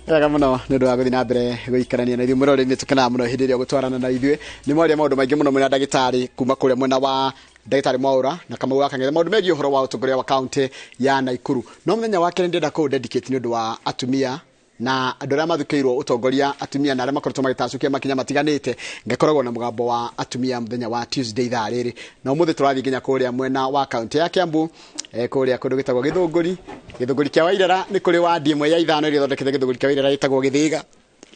Wega mũno nĩ ũndũ wa gũthiĩ na mbere gũikarania na ithuĩ. Mũrori, nĩ tũkenaga mũno hĩndĩ ĩrĩa ũgũtwarana na ithuĩ. Nĩ mwaria maũndũ maingĩ mũno mwĩna ndagĩtarĩ kuma kũrĩa mwena wa ndagĩtarĩ Mwaũra na Kamau wa Kang'ethe, maũndũ megiĩ ũhoro wa ũtongoria wa kaunti ya Naikuru. No mũthenya wa kerĩ ndĩrenda kũũ dedicate nĩ ũndũ wa atumia na andũ arĩa mathukĩirwo ũtongoria, atumia na arĩa makoretwo magĩtacũkia makinya matiganĩte. Ngakoragwo na mũgambo wa atumia mũthenya wa Tuesday thaa rĩrĩ, na ũmũthĩ tũrathiĩ nginya kũrĩa mwena wa kaunti ya Kiambu, kũrĩa kũndũ gĩtagwo Gĩthũngũri, Gĩthũngũri kĩa Wairara. Nĩ kũrĩ wadi ĩmwe ya ithano ĩrĩa ĩthondekete Gĩthũngũri kĩa Wairara ĩtagwo Gĩthĩga,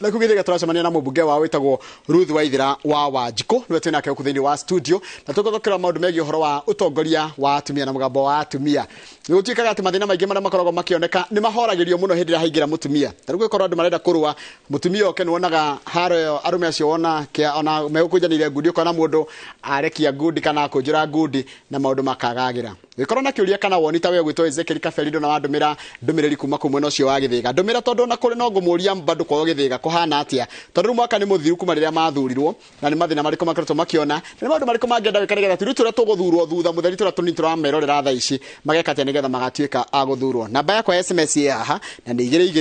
na kũu Gĩthĩga tũracemania na mũmbunge wao wĩtagwo Ruth Waithera wa Wanjikũ. Nĩwe twĩ nake gũkũ thĩinĩ wa studio na tũgũthokera maũndũ megiĩ ũhoro wa ũtongoria wa atumia na mũgambo wa atumia. Nĩ gũtuĩkaga atĩ mathĩna maingĩ marĩa makoragwo makĩoneka nĩ mahoragĩrio mũno hĩndĩ ĩrĩa haingĩra mũtumia. Ta rĩu gũkorwo andũ marenda kũrũa, mũtumia oke, nĩ wonaga haro ĩyo, arũme acio wona ona megũkũnjanĩire ngundi, ũkona mũndũ arekia ngundi kana akũnjũra ngundi na maũndũ makagagĩra. Gĩkorwo na kĩũria kana woni ta we ũgwĩtwo Ezekiel Kaberindo na wandũmĩra ndũmĩrĩri kuma kũu mwena ũcio wa Gĩthĩga, ndũmĩra, tondũ ona kũrĩ no ngũmũria bado kwao Gĩthĩga kũhana atĩa, tondũ rĩu mwaka nĩ mũthiru kuma rĩrĩa mathurirwo, na nĩ mathĩna marĩkũ makoretwo makĩona, na nĩ maũndũ marĩkũ mangĩenda gwĩka nĩgetha tũirĩtu tũrĩa tũgũthurwo thutha mũtheri, tũrĩa tũnini tũramerorera thaa ici, mageka atĩa nĩgetha magatuĩka a gũthurwo. Namba yakwa ya SMS ĩ haha na nĩ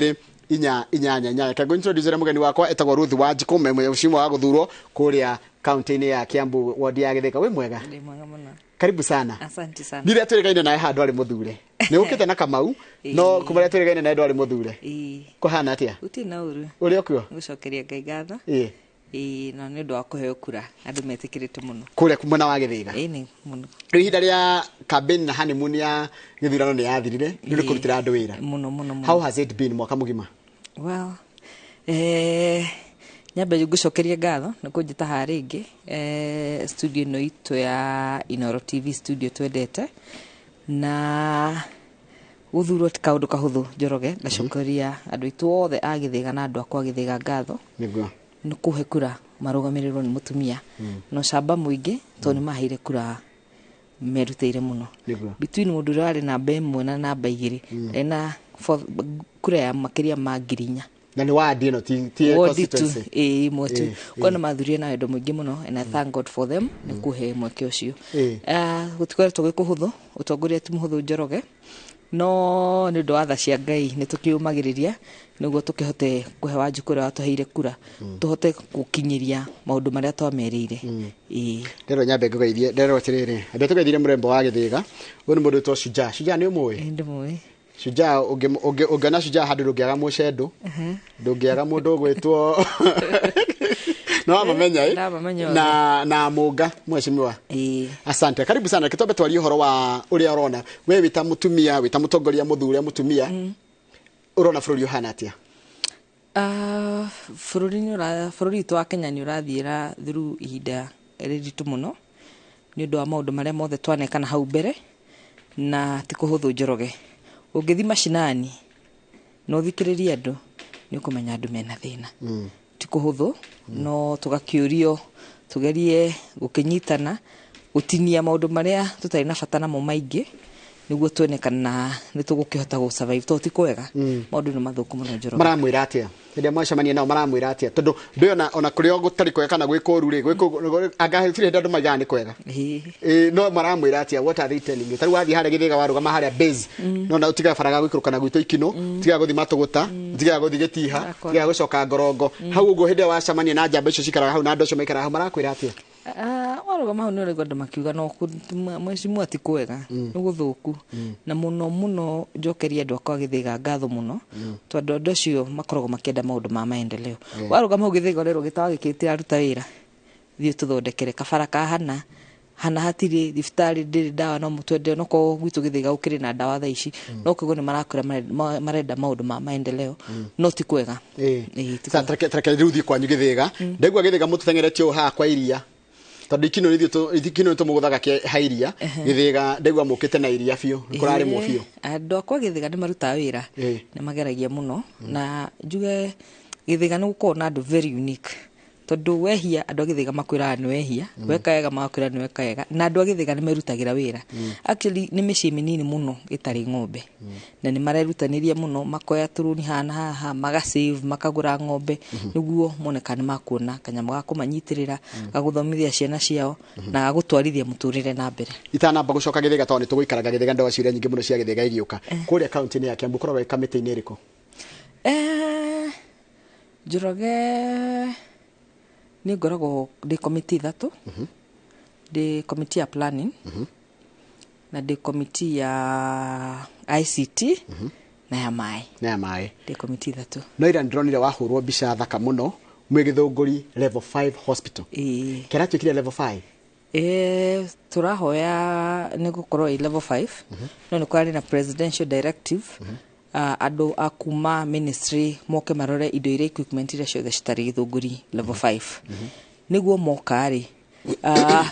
22488. Reke ngũ-introduce mũgeni wakwa, etagwo Ruth Wanjikũ, mheshimiwa wa gũthurwo kũrĩa kaunti-inĩ ya Kiambu, wodi ya Gĩthĩka. Wĩ mwega? Ndĩ mwega mũno. Karibu sana. Asante sana. Rĩrĩa twĩrĩgaine nawe haha ndwarĩ mũthure, nĩ ũkĩte na Kamau, no kuma rĩrĩa twĩrĩgaine nawe ndwarĩ mũthure. Ĩĩ. Kũhana atĩa? Gũtirĩ na ũru. Ũrĩ okuo? Gũcokeria Ngai ngatho. Ĩĩ. Ĩĩ, na nĩ ũndũ wa kũheo kura andũ metĩkĩrĩte mũno. Kũrĩa mwena wa Gĩthĩga? Ĩĩ, nĩ mũno. Rĩu ihinda rĩa campaign na honeymoon ya gĩthurano nĩ yathirire, rĩu nĩ kũrutĩra andũ wĩra. Mũno mũno mũno. How has it been mwaka mũgima? Well, nyambe ngũcokerie ngatho nĩ kũnjĩta haha rĩngĩ, studio ĩno itũ ya Inoro TV, studio twendete. Na gũthurwo ti kaũndũ kahũthũ, Njoroge. Ngacokeria andũ aitũ othe a Gĩthĩga na andũ akwa a Gĩthĩga ngatho nĩ kũhe kura marũgamĩrĩrwo nĩ mũtumia na ũcamba mũingĩ, tondũ nĩ maheire kura merutĩire mũno. Between mũndũ ũrĩa warĩ namba 1 na namba 2 ena kura ya makĩria ma 4,000. Na nĩ wadi ĩno, ti wodi tu. Constituency. Ĩĩ, ĩmwe tu. Kwa nĩ mathurire na wendo mũingĩ mũno, and I thank God for them nĩ kũhe mweke ũcio. Gũtikoretwo gwĩ kũhũthũ, ũtongoria ti mũhũthũ, Njoroge, no nĩ ũndũ wa tha cia Ngai nĩ tũkĩũmagĩrĩria nĩguo tũkĩhote kũhe Wanjikũ ũrĩa watũheire kura, tũhote gũkinyĩria maũndũ marĩa twamerĩire. Ĩĩ. Ndĩrwo nyambe ngũgeithie, nderwo atĩrĩrĩ, ambe tũgeithire mũrembo wa Gĩthĩga. Ũyũ nĩ mũndũ wĩtwo Shujaa. Shujaa, nĩ ũmũĩ? Ĩĩ, ndĩmũĩ. Shujaa, ũngĩona Shujaa handũ, ndũngĩaga mũcendũ, ndũngĩaga mũndũ ũgwĩtwo no wamamenya, ĩ? Ndamamenya othe. Na mũnga mheshimiwa. Ĩĩ. Asante, karibu sana. Reke twambe twarie ũhoro wa ũrĩa ũrona we wĩta mũtumia, wĩta mũtongoria mũthure mũtumia, ũrona bũrũri ũhana atĩa? Bũrũri nĩ bũrũri witũ wa Kenya nĩ ũrathiĩra through ihinda rĩritũ mũno nĩ ũndũ wa maũndũ marĩa mothe twanekana hau mbere, na ti kũhũthũ, Njoroge. Ũngĩthiĩ macinani na ũthikĩrĩrie andũ, nĩ ũkũmenya andũ mena thĩna. Ti kũhũthũ, no tũgakĩũrio tũgerie gũkĩnyitana, gũtinia maũndũ marĩa tũtarĩ na bata namo maingĩ, nĩguo tuone kana nĩ tũgũkĩhota gũ survive, tondũ ti kwega, maũndũ nĩ mathũku mũno, Njoroge. Maramwĩra atĩa hĩndĩ ĩrĩa mwacemania nao? Maramwĩra atĩa? Tondũ ndũĩ ona kũrĩa gũtarĩ kwega kana gwĩ kũru rĩ, anga gũtirĩ hĩndĩ andũ maigaga nĩ kwega. Ĩĩ. Ĩ, no maramwĩra atĩa? What are they telling you? Ta rĩu wathiĩ harĩa Gĩthĩga, warũgama harĩa base, no na ũtigaga bara ga gũikũrũka na gwitũ Ikinũ, ũtigaga gũthiĩ Matũgũta, ũtigaga gũthiĩ Gĩtiha, Ndakora. ũtigaga gũcoka Ngorongo hau ũguo, hĩndĩ ĩrĩa wacemania na njamba icio cikaraga hau na andũ acio maikaraga hau, marakwĩra atĩa? Warũgama hau nĩ ũraigua andũ makiuga no mheshimiwa ti kwega, nĩ gũthũku na mũno mũno. Njokerie andũ akwa Gĩthĩga ngatho mũno, tondũ andũ acio makoragwo makĩenda maũndũ ma maendeleo. Warũgama hau Gĩthĩga ũrerwo gĩtawa gĩkĩ gĩtiraruta wĩra, thiĩ tũthondekere kabara ka hana hana, hatirĩ thibitarĩ, ndĩrĩ ndawa, no mũtwende no korwo gwitũ Gĩthĩga gũkĩrĩ na ndawa thaa ici, no kũigua nĩ marakwĩra marenda maũndũ ma maendeleo, no ti kwega. Ĩĩ, ti Sa tareke rĩu thiĩ kwanyu Gĩthĩga. Ndaigua Gĩthĩga mũtũteng'eretie ũũ haha kwa iria, tondũ Ikinũ nĩ ithuĩ Ikinũ nĩ tũmũgũthaga ha iria. Gĩthĩga ndaigua mũkĩte na iria biũ, nĩ kũrarĩmwo biũ. Andũ akwa Gĩthĩga nĩ marutaga wĩra, nĩ mageragia mũno, na njuge Gĩthĩga nĩ gũkoragwo na andũ very unique, tondũ wehia andũ a Gĩthĩga makwĩraga nĩ wehia, weka wega magakwĩra nĩ weka wega, na andũ a Gĩthĩga nĩ merutagĩra wĩra. Actually nĩ mĩciĩ mĩnini mũno ĩtarĩ ng'ombe, na nĩ marerutanĩria mũno, makoya tũrũni haha na haha, maga save, makagũra ng'ombe nĩguo mone kana nĩ makuona kanyamũ ga kũmanyitĩrĩra, gagũthomithia ciana ciao na gagũtwarithia mũtũrĩre na mbere. Itanamba gũcoka Gĩthĩga, tondũ nĩ tũgũikaraga Gĩthĩga, ndoa ciũria nyingĩ mũno cia Gĩthĩga igĩũka. Kũrĩa kaunti-inĩ ya Kiambu ũkoragwo wĩ kamĩtĩ-inĩ ĩrĩkũ? Eh, Njoroge, nĩ ngoragwo ndĩ komiti ithatũ. Ndĩ komiti ya planning, na ndĩ komiti ya ICT, na ya maĩ. Na ya maĩ. Ndĩ komiti ithatũ. No ira ndĩronire wahũrwo mbica thaka mũno mwĩ Gĩthũngũri level 5 hospital. Ĩĩ. Kĩratuĩkire level 5? Ĩ, tũrahoya nĩ gũkorwo ĩ level 5, no nĩ kwarĩ na presidential directive, andũ a kuma ministry moke marore indo iria, equipment iria ciothe citarĩ Gĩthũngũri level 5, nĩguo moka rĩ,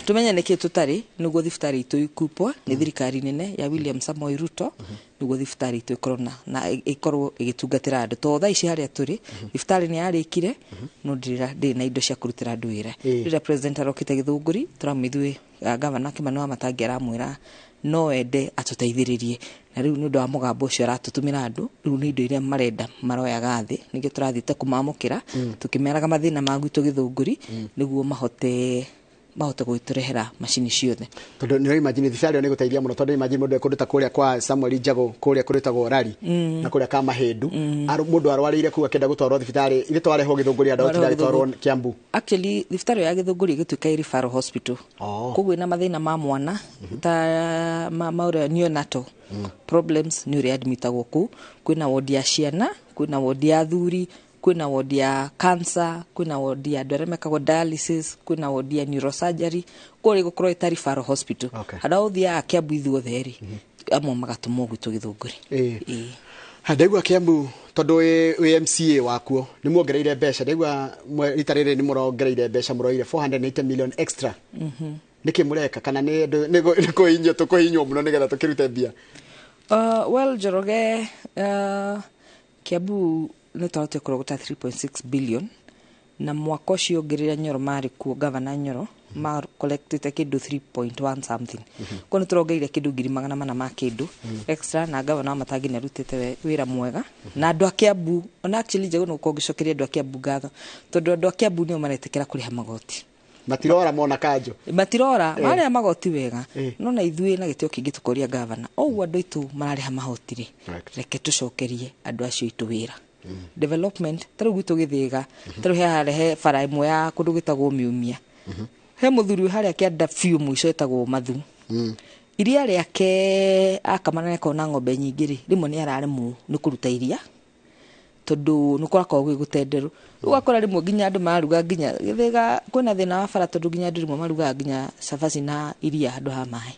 tumenye nĩkĩ tũtarĩ, nĩguo thibitarĩ itũ ikupwo nĩ thirikari nene ya William Samoei Ruto, nĩguo thibitarĩ itũ ĩkorwo na ĩkorwo ĩgĩtungatĩra andũ, tondũ thaa ici harĩa tũrĩ thibitarĩ nĩ yarĩkire, no ndĩrĩ na indo cia kũrutĩra andũ wĩra. Rĩrĩa president arokĩte Gĩthũngũri, tũramwithuĩ gavana Kimani wa Matangi aramwĩra no ende atũteithĩrĩrie, na rĩu nĩ ũndũ wa mũgambo ũcio aratũtũmĩra andũ, rĩu nĩ indo iria marenda maroyaga thĩ, nĩkĩo tũrathiĩte kũmamũkĩra tũkĩmeraga mathĩna ma gwitũ Gĩthũngũri, nĩguo mahote gũgĩtũrehera macini ciothe. Tondũ nĩ imagine thibitarĩ ĩyo nĩ gũteithia mũno, tondũ imagine mũndũ kũndũ ta kũrĩa kwa Samuel Njago, kũrĩa kũrĩtagwo Rari, na kũrĩa Kamahĩndu, mũndũ arwarĩire kũu akĩenda gũtwarwo thibitarĩ ithe twarehwo Gĩthũngũri, andũ Twarehwo. atinda agĩtwarwo Kiambu. Actually, thibitarĩ ĩyo ya Gĩthũngũri ĩgĩtuĩka ĩ referral hospital. Koguo ĩna mathĩna ma mwana ta ma ũrĩa neonatal problems nĩ ũrĩa admitagwo kũu. Kwĩna wodi ya ciana, kwĩna wodi ya athuri, kwĩna wodi ya cancer, kwĩna wodi ya andũ arĩa mekagwo dialysis, kwĩna wodi ya neurosurgery. Koguo ĩgũkorwo ĩta referral hospital. Handũ ha ũthiaga Kiambu ithuothe rĩ, amwe magatũmwo gwitũ Gĩthũngũri. Ĩĩ. Ha, ndaigua Kiambu tondũ wĩ MCA wakuo nĩ muongereire mbeca, ndaigua rita rĩrĩ nĩ mũrongereire mbeca, mũroire 480 million extra. Nĩkĩ mũreka? Kana nĩ kũhinyio tũkũhinywo mũno nĩgetha tũkĩrute mbia? Well, Njoroge, Kiambu nĩ twarutire kũrogota 3.6 billion, na mwaka ũcio ũngĩ rĩrĩa Nyoro marĩ kuo, gavana Nyoro, macollectĩte kĩndũ 3.1 something. Koguo nĩ tũrongereire kĩndũ 400,000 ma kĩndũ extra, na gavana wa Matangi nĩ arutĩte wĩra mwega na andũ a Kiambu. Ona actually njagũ nĩ gũkorwo ngĩcokeria andũ a Kiambu ngatho, tondũ andũ a Kiambu nĩo maretĩkĩra kũrĩha magoti. Matirora mona kanjo. Matirora, marĩa magoti wega. No na ithuĩ na gĩtĩo kĩingĩ tũkoria gavana, ũguo andũ aitũ mararĩha mahoti rĩ, reke tũcokerie andũ acio aitũ wĩra, development. Ta rĩu gwitũ Gĩthĩga, ta rĩu he harĩa he bara ĩmwe ya kũndũ gwĩtagwo Miumia, he mũthuri wĩ harĩa kĩanda biũ mũico ĩtagwo Mathu. Iria rĩake akamana nĩakorwo na ng'ombe nyingĩ rĩ, rĩmwe nĩ araremwo nĩ kũruta iria tondũ nĩ kũrakorwo gwĩ gũtenderũ. Rĩu ũgakora rĩmwe nginya andũ mararuga, nginya Gĩthĩga kwĩna thĩna wa bara, tondũ nginya andũ rĩmwe marugaga nginya cabaci na iria handũ ha maĩ.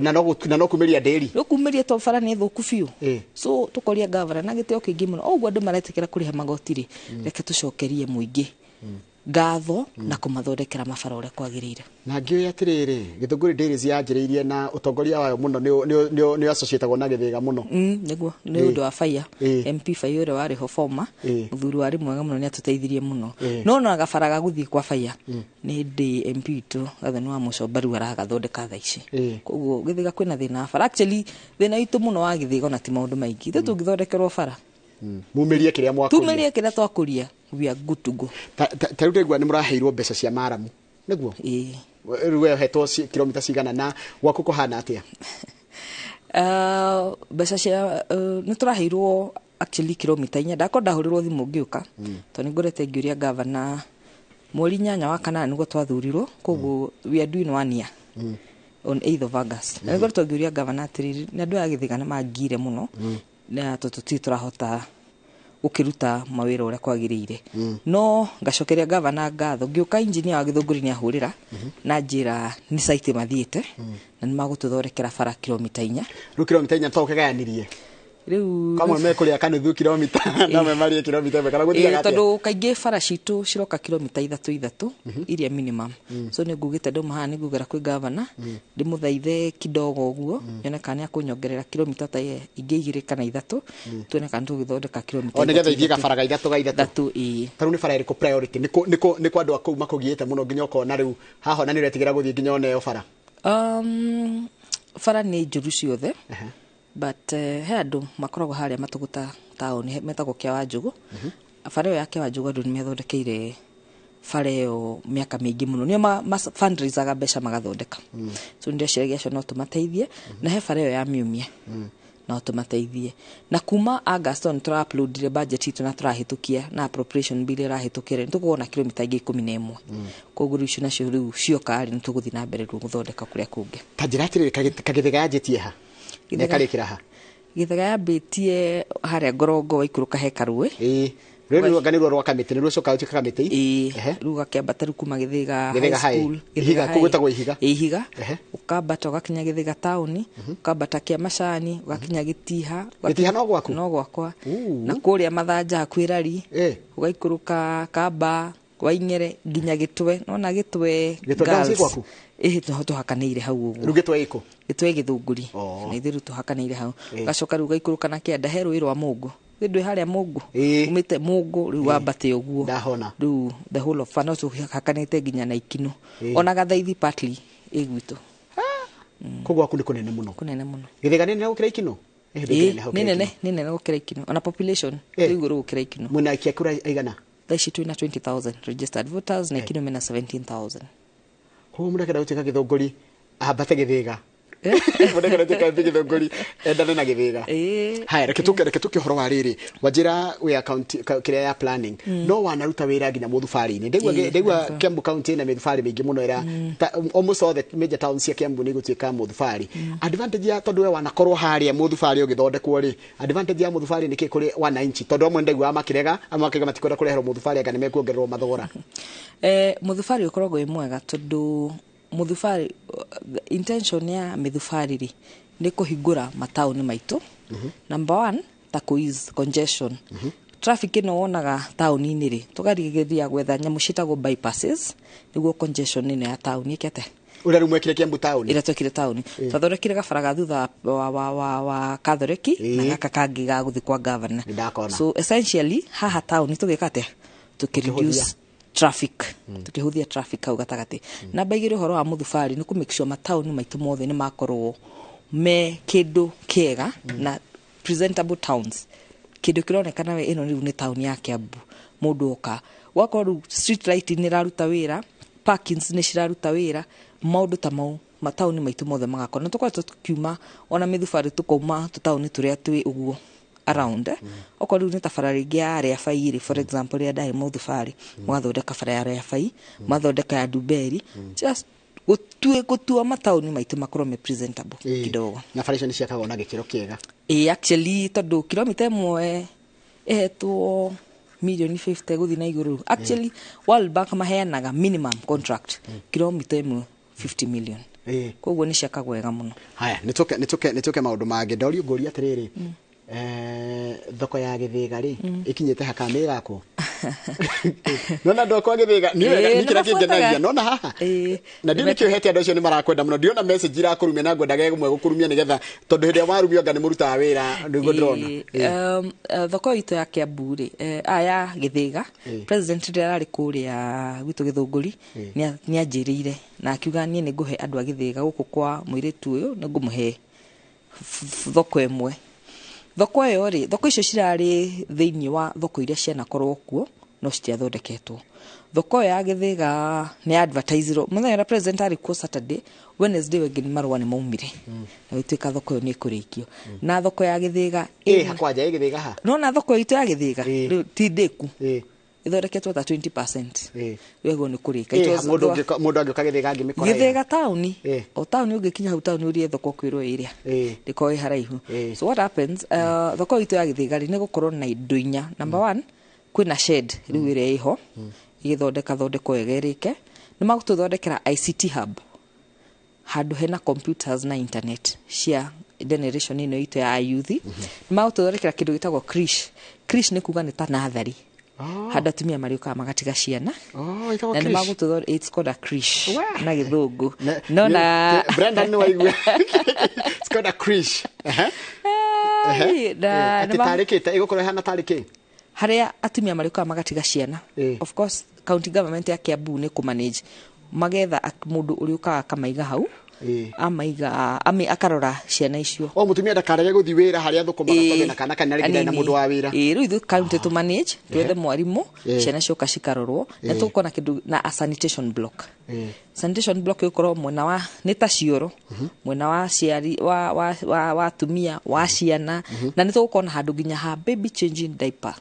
Na no kumĩria ndĩri. Rĩu kumĩria to bara nĩ thũku biũ. So tũkoria gavana na gĩtĩo kĩingĩ mũno, ũguo andũ maretĩkĩra kũrĩha magoti rĩ, reke tũcokerie mũingĩ ngatho na kũmathondekera mabara ũrĩa kwagĩrĩire. Na ngĩũĩ atĩrĩrĩ, Gĩthũngũri Dairies yanjĩrĩirie na ũtongoria wayo mũno nĩ associatagwo na Gĩthĩga mũno. Nĩguo nĩ ũndũ wa Faiya. MP Faiya ũrĩa warĩ ho former, mũthuri warĩ mwega mũno, nĩ atũteithirie mũno. No na gabara ga gũthiĩ kwa Faiya nĩ ndĩ MP witũ Gathoni wa Mũcomba rĩu aragathondeka thaa ici. Koguo Gĩthĩga kwĩna thĩna wa bara. Actually, thĩna witũ mũno wa Gĩthĩga ona ti maũndũ maingĩ, ithuĩ tũngĩthondekerwo bara, mumĩrie kĩrĩa mwakũria, tumĩrie kĩrĩa twakũria, we are good to go. Ta rĩu ndaigua nĩ mũraheirwo mbeca cia maramu, nĩguo? Ĩĩ. Rĩu we ũhetwo kilomita cigana na gwaku kũhana atĩa? Mbeca cia nĩ tũraheirwo actually kilomita 4. Ndakorwo ndahũrĩrwo thimũ ngĩũka, tondũ nĩ ngorete ngĩũria gavana mweri 8 wa kanana nĩguo twathurirwo, koguo we are doing one year on 8th of August. Na nĩ ngoretwo ngĩũria gavana atĩrĩrĩ, nĩ andũ aya Gĩthĩga nĩ mangire mũno, na tondũ tũtirĩ tũrahota gũkĩruta mawĩra ũrĩa kwagĩrĩire. No ngacokeria gavana ngatho, ngĩũka engineer wa Gĩthũngũri nĩ ahũrĩra na njĩra nĩ site mathiĩte na nĩ magũtũthondekera bara kilomita 4. Rĩu kilomita 4 to ũkĩgayanirie? Rĩu kamwe mekũrĩa kanuthu kilomita na amwe marĩe kilomita 1, kana gũthiaga atĩa? Tondũ kaingĩ bara citũ ciroka kilomita ithatũ ithatũ iria minimum. So nĩ ngugĩte ndauma haha nĩ ngugera kwĩ gavana ndĩmũthaithe kidogo ũguo nyone kana nĩ akũnyongerera kilomita ta ingĩ 2 kana 3, tuone kana tũgĩthondeka kilomita O nĩgetha ithatũ, ithiĩ ithatũ. gabara ga ithatũ ga ithatũ. Ithatũ, ĩĩ. Ta rĩu nĩ bara ĩrĩkũ priority? Nĩ kũ andũ a kũu makũgiĩte mũno nginya ũkona rĩu haha ona nĩ ũretigĩra gũthiĩ nginya one ĩyo bara? Bara nĩ njũru ciothe, but he andũ makoragwo harĩa Matũgũta taũni metagwo Kĩa wa Njũgũ. Bara ĩyo ya Kĩa wa Njũgũ, andũ nĩ methondekeire bara ĩyo mĩaka mĩingĩ mũno, nĩo ma fundraisaga mbeca magathondeka. So nĩ ndĩreciragia acio no tũmateithie. Na he bara ĩyo ya Miumia No tũmateithie. Na kuma August on tũra-uploadire budget itũ na tũrahĩtũkia na appropriation bill ĩrahĩtũkire, nĩ tũkuona kilomita ingĩ 11. Koguo rĩu icio nacio rĩu cioka rĩ, nĩ tũgũthiĩ na mbere rĩu gũthondeka kũrĩa kũngĩ. Ta njĩra atĩrĩrĩ, Kagĩthĩga yanjĩtie ha na ĩkarĩkĩra ha? Gĩthega yambĩtie harĩa Ngorongo, waikũrũka he karũĩ. Ĩĩ, rĩu nĩ ruo rwa kamĩtĩ, nĩ ruo coka rũtuĩka kamĩtĩ. Ĩĩ. Rĩu ũgakĩambata rĩu kuma Gĩthĩga Gĩthĩga High High. School, Ihiga, Gĩthĩga kũu High. gwĩtagwo Ihiga. Ĩĩ, Ihiga. Ũkambata ũgakinya Gĩthĩga taũni, ũkambata kĩa Macani, ũgakinya Gĩtiha. Gĩtiha no gwaku? No gwakwa. Uu. Na kũrĩa Mathanja hakuhĩ Rari. Ũgaikũrũka Kamba, Waing'ere nginya Gĩtwe. Nona Gĩtwe Gĩtwe Girls Girls. Gwaku? Ĩhĩ, tũhakanĩire hau ũguo. Rĩu Gĩtwe ĩkũ? Gĩtwe Gĩthũngũri. Oh. Na ithuĩ rĩu tũhakanĩire hau. Ĩĩ. Ũgacoka rĩu ũgaikũrũka na kĩanda he rũĩ rwa Mũngũ. Rĩu ndwĩ harĩa Mũngũ. Ĩĩ. Umĩte Mũngũ rĩu wambate ũguo. Ndahona. Rĩu the whole of no tũhakanĩte nginya na Ikino. Ĩĩ. Ona Gathaithi partly ĩ gwitũ. Kũu gwaku nĩ kũnene mũno. Kũnene mũno. Gĩthĩga nĩ nene gũkĩra Ikino? Ĩĩ, Ĩĩ, ndũngĩneneha gũkĩra nĩ nene, Ikino. nĩ nene gũkĩra Ikino. Ona population Ĩĩ. twĩ igũrũ gũkĩra Ikino. Mwĩna aikia kura aigana? Thaa ici twĩna 20,000 registered voters na Ikino mena 17,000. Koguo mũndũ akĩenda gũtuĩka Gĩthũngũri ambate Gĩthĩga, mũndũ akĩenda gũtuĩka MP Gĩthũngũri endane na Gĩthĩga. Ĩĩ. Haya, reke tũke ũhoro wa rĩrĩ, wanjĩra wĩ account kĩrĩa ya planning, no wanaruta wĩra nginya mũthubarĩ-inĩ, ndaigua. Ĩĩ, Ndaigua ndaruta. Kiambu County ĩna mĩthubarĩ mĩingĩ mũno, ĩra almost all the major towns cia Kiambu nĩ igũtuĩka mũthubarĩ. Advantage ya, tondũ we wanakorwo harĩa mũthubarĩ ũgĩthondekwo rĩ, advantage ya mũthubarĩ nĩ kĩ kũrĩ wananchi? Tondũ amwe ndaiguaga makĩrega, amwe makĩrega matikwenda kũreherwo mũthubarĩ anga nĩ mekuongererwo mathogora. Mũthubarĩ ũkoragwo wĩ mwega tondũ mũthubarĩ, intention ya mĩthubarĩ rĩ, nĩ kũhingũra mataũni maitũ. Number one, ta kũ ease congestion, traffic ĩno wonaga taũni-inĩ rĩ, tũkarigĩrĩria gwetha nyamũ ciĩtagwo bypasses nĩguo congestion ĩno ya taũni ĩke atĩa? Ũrĩa rĩu mwekire Kiambu taũni. Ĩrĩa twekire taũni, twathondekire gabara ga thutha wa Katholeki na gaka kangĩ ga gũthiĩ kwa governor. Nĩndakona. So essentially haha taũni tũgĩka atĩa? Tũkĩreduce traffic, tukĩhũthia traffic hau gatagatĩ. Namba igĩrĩ, ũhoro wa mũthubarĩ nĩ kũ make sure mataũni maitũ mothe nĩ makorwo me kĩndũ kĩega na presentable towns, kĩndũ kĩronekana we ĩno rĩu nĩ taũni ya Kiambu. Mũndũ oka gwakorwo rĩu street light nĩ ĩraruta wĩra, parkings nĩ ciraruta wĩra, maũndũ ta mau, mataũni maitũ mothe magakorwo na tũkoretwo tukiuma ona mĩthubarĩ, tũkauma tũtaũni tũrĩa twĩ ũguo around. Okorwo rĩu nĩ ta bara rĩngĩ ya Rĩabai rĩ, for example, rĩrĩa ndarĩ mũthubarĩ, mũgathondeka bara ya Rĩabai, mũgathondeka ya Ndumberi, just gũtua mataũni maitũ makorwo me presentable kidogo. Na bara icio nĩ ciakagwo na gĩkĩro kĩega? Ĩĩ, actually tondũ kilomita ĩmwe ĩhetwo mirioni 50 gũthiĩ na igũrũ. Actually World Bank maheanaga minimum contract kilomita ĩmwe 50 million. Koguo nĩ ciakagwo wega mũno. Haya, nĩ tũke maũndũ mangĩ. Ndorio ngũria atĩrĩrĩ, thoko ya Gĩthĩga rĩ, ĩkinyĩte haka nĩ ĩgakwo? Nona andũ akwa Gĩthĩga nĩ wega. Ĩĩ, nĩ kĩrĩa nĩmabuataga. kĩngenagia nona haha na ndiũ nĩkĩo hete andũ acio nĩ marakwenda mũno. Ndiona message irakũrumia na ngwendaga ĩmwe gũkũrumia nĩgetha, tondũ hĩndĩ ĩrĩa warumio anga nĩ mũrutaga wĩra nĩguo ndĩrona. Ĩĩ, thoko itũ ya Kiambu rĩ, ya Gĩthĩga, president rĩrĩa ararĩ kũrĩa gwitũ Gĩthũngũri, nĩ anjĩrĩire na akiuga niĩ nĩ ngũhe andũ a Gĩthĩga gũkũ kwa mũirĩtu ũyũ, nĩ ngũmũhe thoko ĩmwe. Thoko ĩyo rĩ, thoko icio cirarĩ thĩinĩ wa thoko iria cianakorwo kuo no citiathondeketwo. Thoko ĩyo ya Gĩthĩga nĩ advertiserwo mũthenya ũrĩa president arĩ kuo Saturday, Wednesday wengĩ nĩ marũa nĩ maumire na gũtuĩka thoko ĩyo nĩ ĩkũrĩkio. Na thoko ya Gĩthĩga Ĩ hakwanja ĩ Gĩthĩga ha? Nona thoko itũ ya Gĩthĩga rĩu ti ndĩku, ĩthondeketwo ta 20%. Rĩu nĩ kũrĩka. It was Mũndũ angĩũka Gĩthĩga angĩmĩkora ĩ? Gĩthĩga taũni, o taũni ũngĩkinya hau taũni ũrie thoko kwĩrwo ĩrĩa ndĩkorwo ĩ haraihu. So what happens, thoko itũ ya Gĩthĩga rĩ, nĩ gũkorwo na indo inya. Number one, kwĩna shed rĩu ĩrĩa ĩho ĩgĩthondeka thondekwo wega ĩrĩke. Nĩ magũtũthondekera ICT hub, handũ hena computers na internet cia generation ĩno itũ ya youth. Nĩ magũtũthondekera kĩndũ gĩtagwo creche. Creche nĩ kuga nĩ ta nathari, handũ atumia marĩũkaga magatiga ciana. Oh, ĩtagwo Na nĩ creche. It's called a creche Wah. na Gĩthũngũ. No na Brenda, nĩ waigua? It's called a creche. Ehe. Ai, na Atĩ tarĩ kĩ? Ĩgũkorwo ĩhana tarĩ kĩ? Harĩa atumia marĩũkaga magatiga ciana. Of course county government ya Kiambu nĩ kũmanage, magetha mũndũ ũrĩũkaga akamaiga hau. Amaiga akarora ciana icio. O mutumia ndakarege guthi wira haria thukumaga tondu na kana kana rĩngĩ na mundu wa wira. Rĩu ithuĩ county tu manage twethe mwarimu ciana cioka cikarorwo na tũgũkorwo na kĩndũ na a sanitation block. Sanitation block ĩgũkorwo mwena wa nĩ ta cioro mwena wa ciari wa atumia wa ciana na nĩ tũgũkorwo na handũ nginya ha baby changing diaper.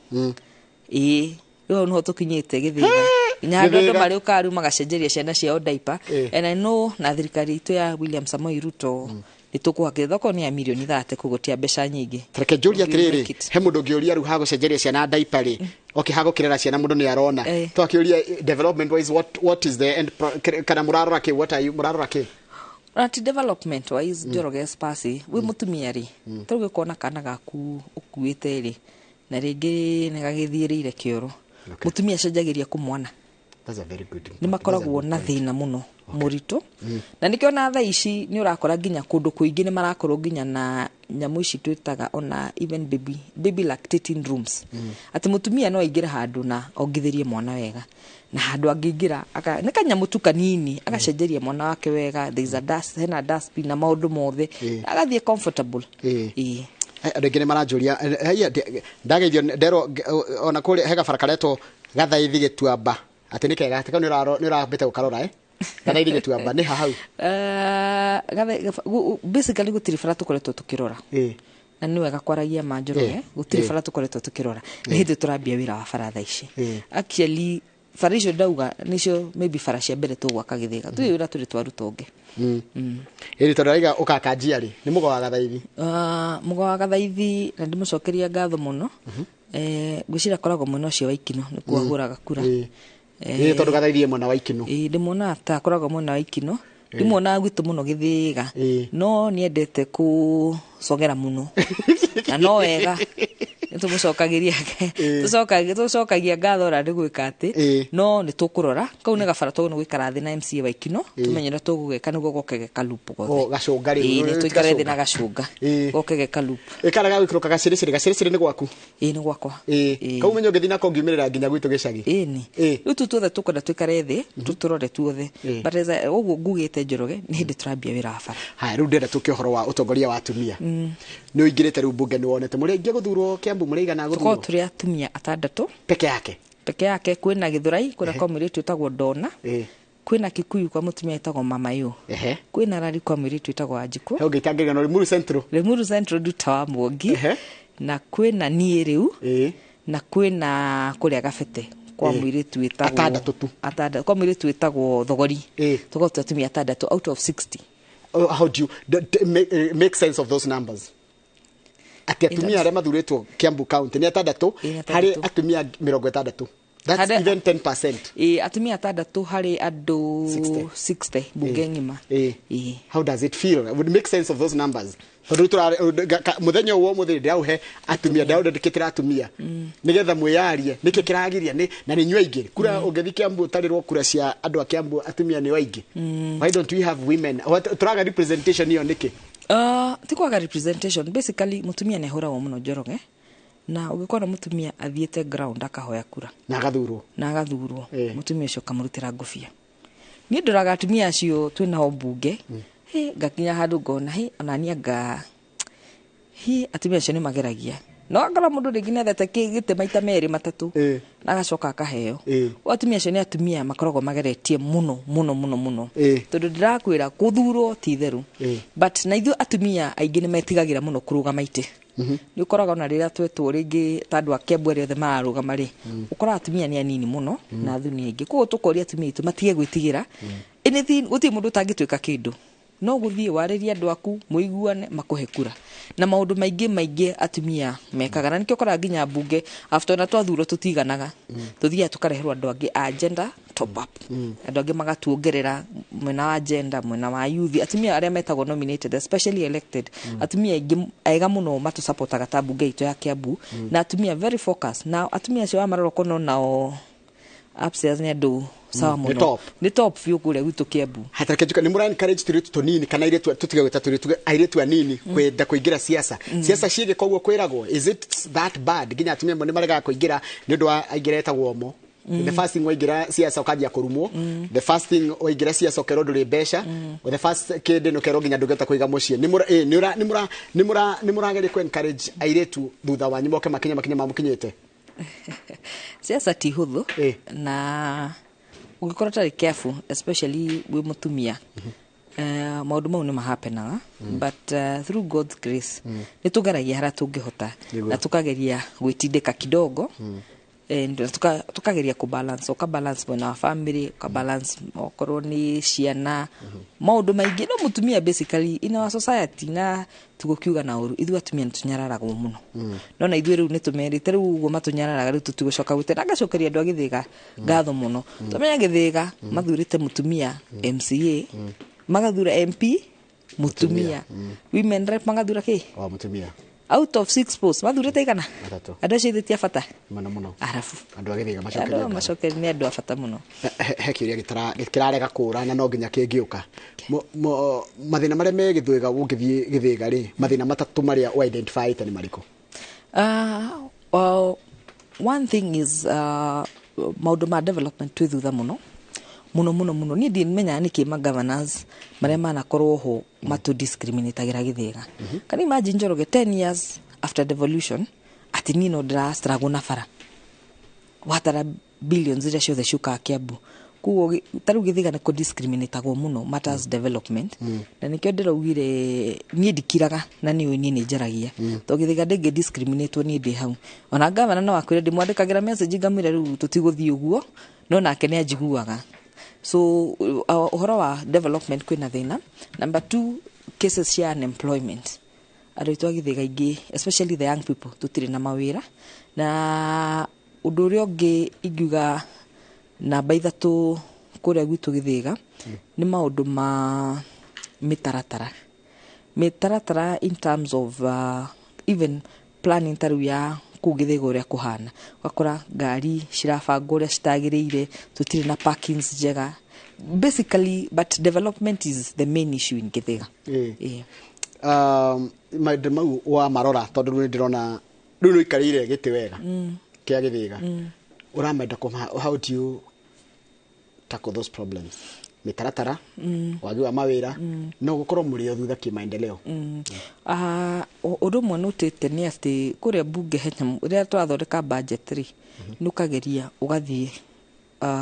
Rĩu hau nĩho tũkinyĩte Gĩthĩga nginya handũ andũ marĩũkaga rĩu magacenjeria ciana ciao diaper. And I know na thirikari itũ ya William Samoei Ruto nĩ tũkũhakĩra thoko nĩ ya mirioni 30 koguo ti ya mbeca nyingĩ. Reke njũrie atĩrĩrĩ, he mũndũ ũngĩũria rĩu hagũcenjeria ciana diaper rĩ, okay, hagũkĩrera ciana mũndũ nĩ arona, twakĩũria development wise what is the end kana mũrarora kĩ, what are you mũrarora kĩ? Ati development wise Njoroge Spasi wĩ mũtumia rĩ, tarĩu ũkona kana gaku ũkuĩte rĩ na rĩngĩ nĩ gagĩthiĩrĩire kĩoro, mũtumia acenjagĩria kũ mwana. That's a very good. Nĩ makoragwo na thĩna mũno mũritũ na nĩkĩo na thaa ici nĩ ũrakora nginya kũndũ kũingĩ nĩ marakorwo nginya na nyamũ ici twĩtaga ona even baby lactating rooms, atĩ mũtumia no aingĩre handũ na ongithĩrie mwana wega na handũ angĩingĩra nĩ kanyamũ tu kanini agacenjeria mwana wake wega, there is a dust, hena dustbin na maũndũ mothe, agathiĩ comfortable. Andũ aingĩ nĩ maranjũria ndageithio nderwo ona kũrĩa he gabara karetwo Gathaithi Gĩtuamba atĩ nĩ kega, atĩ kau nĩ ũrambĩte gũkarora Gathaithi Gĩtuamba nĩ ha hau? Basically gũtirĩ bara tũkoretwo tũkĩrora na nĩ wega kwaragia ma Njoroge, gũtirĩ bara tũkoretwo tũkĩrora, nĩ hĩndĩ tũrambia wĩra wa bara thaa ici. Actually bara icio ndauga nĩcio maybe bara cia mbere tũgwaka Gĩthĩga, tũrĩ wĩra tũrĩ twaruta ũngĩ. Ĩni tondũ araiga ũkakanjia rĩ nĩ mũgo wa Gathaithi. Mũgo wa Gathaithi na ndĩmũcokeria ngatho mũno, ngwĩciria akoragwo mwena ũcio wa Ikino nĩkuo ahũraga kura. Tondũ Gathaithi ĩ mwena wa Ikino. Ndĩmuonaga ta akoragwo mwena wa Ikino, ndĩmuonaga gwitũ mũno Gĩthĩga, no nĩendete kũcogera mũno na no wega nĩtũmũcokagĩria tũcokagia ngatho ona nĩ gwĩka atĩ, no nĩ tũkũrora kau nĩ gabara tũgũ nĩ gũikara thĩ na MCA wa Ikino tũmenye ũrĩa tũgũgeka nĩguo goke geka loop gothe. Gacũnga rĩu. Nĩ tũikare thĩ na gacũnga goke geka loop. Ĩkara gagũikũrũka gacĩrĩcĩrĩ, gacĩrĩcĩrĩ nĩ gwaku? Ĩĩ nĩ gwakwa. Kau menye ũngĩthiĩ nako ngiumĩrĩra nginya gwitũ gĩcagi. Ĩni rĩu tu tuothe tũkwenda tũikare thĩ tũtũrore tuothe, but ũguo ngugĩte Njoroge nĩ hĩndĩ tũrambia wĩra wa bara. Haya rĩu ndĩrenda tũke ũhoro wa ũtongoria wa atumia. Nĩ ũingĩrĩte rĩu mbunge nĩ wonete mũrĩ aingĩ gũthurwo Kiambu, mũrĩ aigana gũthurwo? Tũkoragwo tũrĩ atumia atandatũ peke yake. Peke yake kwĩna Gĩthũrai, kwĩna kwa mũirĩtu wĩtagwo Dona, kwĩna Kikuyu kwa mũtumia wĩtagwo Mama Yu, kwĩna Rari kwa mũirĩtu wĩtagwo Wanjikũ, He ũngĩtangĩrĩra na Limuru Central. Limuru Central Nduta wa Mwangi, na kwĩna niĩ rĩu, na kwĩna kũrĩa Gabete kwa mũirĩtu wĩtagwo atandatũ tu. Atandatũ kwa mũirĩtu wĩtagwo Thogori. Tũkoragwo tũrĩ atumia atandatũ out of 60. How do you make sense of those numbers? Ati atumia arĩa mathurĩtwo Kiambu County nĩ atandatũ harĩ atumia 60. That's even 10%. Atumia atandatũ harĩ andũ 60 bunge ng'ima. How does it feel? Would make sense of those numbers? Tondũ mũthenya ũyũ ũmũthĩ ndĩraũhe atumia, ndĩraũdedicatĩra atumia nĩgetha mwĩyarie nĩkĩ kĩragiria na nĩ inyuĩ aingĩ. Kura ũngĩthiĩ Kiambu ũtarĩrwo kura cia andũ a Kiambu atumia nĩo aingĩ. Why don't we have women? Tũraga representation ĩyo nĩkĩ? Ti kwaga representation, basically mũtumia nĩ ahũragwo mũno Njoroge, na ũngĩkora mũtumia athiĩte ground akahoya kura na agathurwo, mũtumia ũcio ũkamũrutĩra ngũbia. Niĩ ndoraga atumia acio twĩ nao mbunge, ngakinya handũ ngona ona niĩ anga atumia acio nĩ mageragia, no angorwo mũndũ rĩngĩ nĩethete gĩtĩ maita merĩ matatũ na agacoka akaheo. Atumia acio nĩ atumia makoragwo mageretie mũno mũno mũno mũno, tondũ ndĩrakwĩra kũthurwo ti itherũ, but na ithuĩ atumia aingĩ nĩ metigagĩra mũno kũrũgama itĩ. Nĩ ũkoraga ona rĩrĩa twetwo rĩngĩ ta andũ a Kiambu arĩa othe mararũgama rĩ, ũkoraga atumia nĩ anini mũno na athuri nĩ aingĩ. Koguo tũkoria atumia aitũ matige gwĩtigĩra anything, gũtirĩ mũndũ ũtangĩtuĩka kĩndũ, no gũthiĩ warĩrie andũ aku mũiguane makũhe kura na maũndũ maingĩ maingĩ atumia mekaga, na nĩkĩo ũkoraga nginya mbunge after ona twathurwo tũtiganaga, tũthiaga tũkareherwo andũ angĩ a gender top up, andũ angĩ magatuongerera mwena wa gender, mwena wa youth, atumia arĩa metagwo nominated especially elected, atumia aingĩ ega mũno matũsupportaga ta mbunge itũ ya Kiambu, na atumia very focused. Na atumia acio wamarora ũkona nao upstairs nĩ andũ sawa mũno, nĩ top biũ kũrĩa gwitũ Kiambu. Hatareke njuka nĩ mũra encourage tũirĩtu tũnini kana airĩtu tũtige gwĩta tũirĩtu, airĩtu anini kwenda kũingĩra siasa. Siasa ciĩgĩ koguo kwĩragwo is it that bad nginya atumia amwe nĩ maregaga kũingĩra nĩ ũndũ wa aingĩ etagwo omo. The first thing waingĩra siasa ũkanjia kũrumwo. The first thing waingĩra siasa ũkerwo ndũrĩ mbeca. The first kĩndũ nĩ ũkerwo nginya ndũngĩhota kũiga mũciĩ. Nĩ mũra ĩ, nĩ ũra- nĩ mũra nĩ mũra nĩ mũrageria kũ encourage airĩtu thutha wanyu moke makinye makinya mamũkinyĩte? Siasa ti hũthũ. Na ũngĩkorwo ũtarĩ careful, especially wĩ mũtumia, maũndũ mau nĩ mahapenaga, but through God's grace nĩ tũgeragia harĩa tũngĩhota na tũkageria gwĩtindĩka kidogo and tukageria kũbalance, ũkabalance mwena wa family, ũkabalance okorwo nĩ ciana, maũndũ maingĩ. No mũtumia basically in our society, na tugũkiuga na ũru, ithuĩ atumia nĩ tũnyararagwo mũno. No na ithuĩ rĩu nĩ tũmerĩte rĩu ũguo matũnyararaga, rĩu tũtigũcoka gwĩte. Na ngacokeria andũ a Gĩthĩga ngatho mũno. Tũmenya Gĩthĩga mathurĩte mũtumia MCA, magathura MP mũtumia, women rep magathura kĩ? Wa mũtumia. Out of six posts mathurĩte igana? Matatũ. Andũ acio ithe ti a bata? Mũno mũno. Arabu andũ a Gĩthĩga macokerie andũ ngatho. Macokeria nĩ andũ a bata mũno. He kĩũria kĩrarega kũra na no nginya kĩngĩũka. Mathĩna marĩa me Gĩthĩga, ũngĩthiĩ Gĩthĩga rĩ, mathĩna matatũ marĩa ũ identify nĩ marĩkũ? Well, one thing is maũndũ ma development twĩ thutha mũno mũno mũno mũno. Niĩ ndimenyaga nĩkĩ ma governors marĩa manakorwo ho matũ discriminatagĩra Gĩthĩga. Can you imagine, Njoroge, 10 years after devolution atĩ niĩ no ndĩra struggle na bara watara billions iria ciothe ciũkaga Kiambu? Koguo ta rĩu Gĩthĩga nĩ kũ-discriminatagwo mũno matters development, na nĩkĩo ndĩraugire niĩ ndikiraga na nĩ ũĩ niĩ nĩ njaragia, tondũ Gĩthĩga ndĩngĩ discriminatwo niĩ ndĩ hau. Ona gavana no akwĩre ndĩmwandĩkagĩra message ngamwĩra rĩu tũtigũthiĩ ũguo, no nake nĩ anjiguaga. So ũhoro wa development kwĩna thĩna. Number two, cases cia unemployment. Andũ aitũ a Gĩthĩga aingĩ, especially the young people, tũtirĩ na mawĩra. Na ũndũ ũrĩa ũngĩ ingiuga namba ithatũ kũrĩa gwitũ Gĩthĩga nĩ maũndũ ma mĩtaratara, mĩtaratara in terms of even planning. Ta rĩu ya kũu Gĩthĩga ũrĩa kũhana, ũgakora ngari cirabangwo ũrĩa citagĩrĩire, tũtirĩ na parkings njega basically, but development is the main issue in Gĩthĩga. Maũndũ mau wa marora, tondũ rĩu nĩ ndĩrona rĩu nĩ ũikarĩire gĩtĩ wega kĩa Gĩthĩga, ũramenda kũma, how do you tackle those problems, mĩtaratara, wagi wa mawĩra, no gũkorwo mũrĩ o thutha kĩmaendeleo? Ũndũ ũmwe nũtĩte nĩ atĩ kũrĩa mbunge he nyamũ rĩrĩa tũrathondeka budget rĩ, nĩ ũkageria ũgathiĩ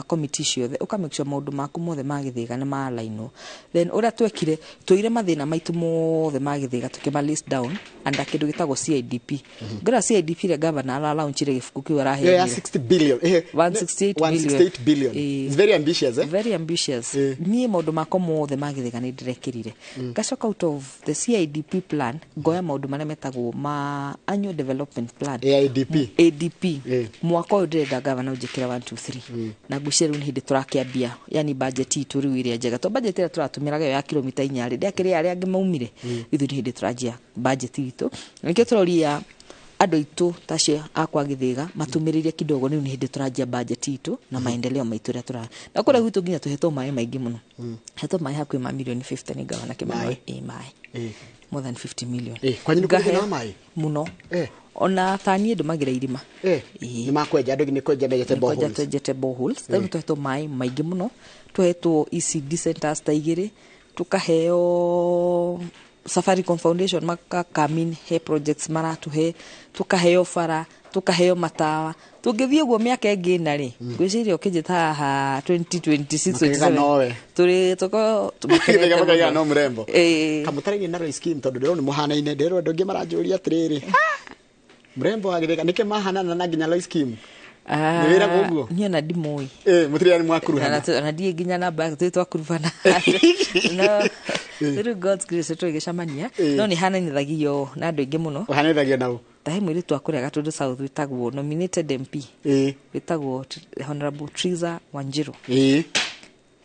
committee ciothe, ũka make sure maũndũ maku mothe ma Gĩthĩga nĩ maalainwo. Then ũrĩa twekire, twoire mathĩna maitũ mothe ma Gĩthĩga tũkĩma list down under kĩndũ gĩtagwo CIDP. Ngĩra CIDP ĩrĩa governor aralaunchire gĩbuku kĩu Yeah, araheanire. 60 billion. 168 billion. 168 billion. It's very ambitious, eh? Very ambitious. Niĩ maũndũ makwa mothe ma Gĩthĩga nĩ ndĩrekĩrire, ngacoka out of the CIDP plan ngoya maũndũ marĩa metagwo ma annual development plan. AIDP. ADP. Mwaka ũyũ ndĩrenda gavana ũnjĩkĩre 1 2 3, na ngwĩciria rĩu nĩ hĩndĩ tũrakĩambia, yani budget itũ rĩu ĩrĩa njega, to budget ĩrĩa tũratũmĩraga ĩyo ya kilomita 4 rĩ, ndĩakĩrĩ arĩa angĩ maumire. Ithuĩ nĩ hĩndĩ tũranjia budget itũ, na nĩkĩo tũroria andũ aitũ tacio akwa Gĩthĩga matũmĩrĩrie kidogo. Rĩu nĩ hĩndĩ tũranjia budget itũ na maendeleo maitũ ũrĩa tũra na kũrĩa gwitũ nginya tũhetwo maĩ maingĩ mũno, hetwo maĩ hakuhĩ ma milioni 50 nĩ gavana Kĩmani. Maĩ? Ĩ, maĩ more than 50 million. Kwanyu nĩ kũrĩ Ngaheo thĩna wa maĩ? Mũno. Ona ta niĩ ndũmagĩra irima. Ĩ. Nĩ makwenja andũ, nĩ kwenja menjete kwenja boreholes. Twenjete boreholes. Rĩu tũhetwo maĩ maingĩ mũno, tũhetwo ECD centers ta igĩrĩ, tũkaheo Safaricom Foundation makakamin he projects maratũhe, tũkaheo bara, tũkaheo matawa. Tũngĩthiĩ ũguo mĩaka ĩngĩ ĩna rĩ, ngwĩciria ũkĩnjĩta haha 2026 Makaiga 27, nowe. tũrĩ tũkorwo Gĩthĩga makaiga no mũrembo. Ĩ. Kamũtaraine na Royce Kim, tondũ ndĩrona mũhanaine. Ndĩrona andũ aingĩ maranjũria atĩrĩrĩ, mũrembo wa Gĩthĩga nĩkĩ mahanana na nginya Lois Kim? Nĩ wĩragwo ũguo? Niĩ ona ndimũĩ. Mũtirĩ nĩ mwakuruhana? Ona ndiĩ nginya namba yake, tũrĩ twakurubana, no through God's grace tũgĩcemania. No nĩ hananithagio na andũ aingĩ mũno. Ũhanithagio nau? Ta he mũirĩtu wa kũrĩa Gatũndũ South wĩtagwo nominated MP, wĩtagwo Honorable Triza Wanjiru,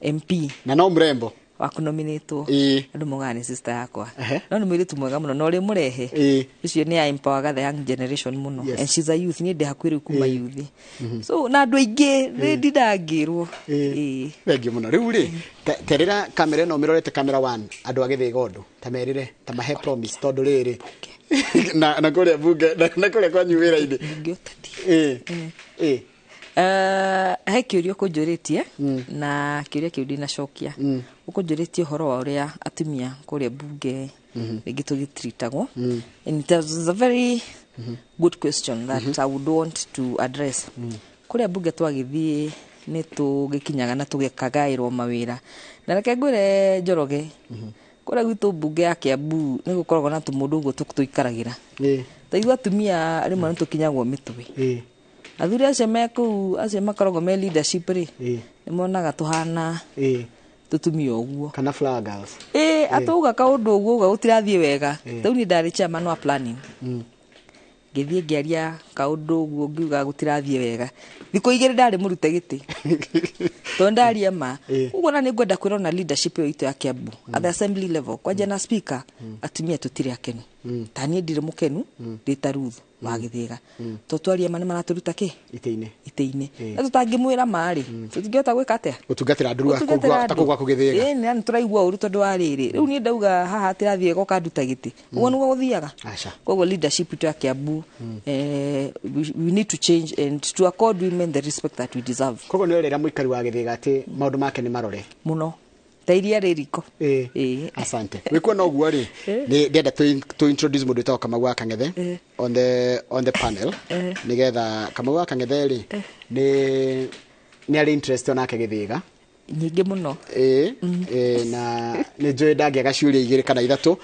MP. Na no mũrembo. Wa kũnominĩtwo. Andũ maugaga nĩ sister yakwa. No nĩ mũirĩtu mwega mũno na ũrĩ mũrehe ũcio nĩ empowerga the young generation mũno. And she's a youth, niĩ ndĩ hakuhĩ rĩu kuma youth, so na andũ aingĩ nĩ ndindangĩrwo. Thengiũ mũno. Rĩu rĩ, terĩra kamera ĩno mĩrorete, camera one, andũ a Gĩthĩga ũndũ ta merĩre, ta mahe promise, tondũ rĩrĩ na kũrĩa bunge na kũrĩa kwanyu wĩra-inĩ. Bunge ũteti. Ĩ. He kĩũria ũkũnjũrĩtie na kĩũria kĩu ndinacokia. Ũkũnjũrĩtie ũhoro wa ũrĩa atumia kũrĩa mbunge rĩngĩ tũgĩtritagwo, and it was a very good question that I would want to address. Kũrĩa mbunge twagĩthiĩ nĩ tũgĩkinyaga na tũgĩkagaĩrwo mawĩra, na reke ngwĩre Njoroge, kũrĩa gwitũ mbunge ya Kiambu nĩ gũkoragwo na tũmũndũ ũguo tũikaragĩra. Ta ithuĩ atumia rĩmwe nĩ tũkinyagwo mĩtwe. Athuri acio me kũu, acio makoragwo me leadership rĩ, nĩ monaga tũhana tũtumia ũguo. Kana flower girls. Ĩ, atauga kaũndũ ũguo uga gũtirathiĩ wega. Rĩu niĩ ndarĩ chairman wa planning, ngĩthiĩ ngĩaria kaũndũ ũguo ngiuga gũtirathiĩ wega, thikũ 2 ndarĩ mũrute gĩtĩ tondũ ndaria ma. Ũguo na nĩ ngwenda kwĩrwo na leadership ĩyo itũ ya Kiambu at the assembly level, kwanja na speaker, atumia tũtirĩ akenu. Ta niĩ ndirĩ mũkenu ndĩ ta Ruth wa Gĩthĩga, tondũ twaria ma nĩ maratũruta kĩ itĩ-inĩ. Itĩ-inĩ. Na tũtangĩmwĩra ma rĩ, tũtingĩhota gwĩka atĩa? Gũtungatĩra andũ Gũtungatĩra ta kũu gwaku Gĩthĩga. Ĩĩ, nĩ tũraigua ũru tondũ wa rĩrĩ, rĩu niĩ ndauga haha atirathiĩ goka nduta gĩtĩ, ũguo nĩguo gũthiaga. Aca. Koguo leadership itũ ya Kiambu, we need to change and to accord women the respect that we deserve. Koguo nĩ ũrera mũikari wa Gĩthĩga atĩ maũndũ make nĩ marore. Mũno, ta iria rĩ riko. Ĩĩ. Asante. Wĩkuona ũguo rĩ, nĩ ndĩrenda to introduce mũndũ wĩtagwo Kamau wa Kang'ethe on the panel, nĩgetha Kamau wa Kang'ethe rĩ, nĩ arĩ interest onake Gĩthĩga. Nyingĩ mũno. Ĩĩ, na nĩ njũĩ ndangĩaga ciũria igĩrĩ kana ithatũ,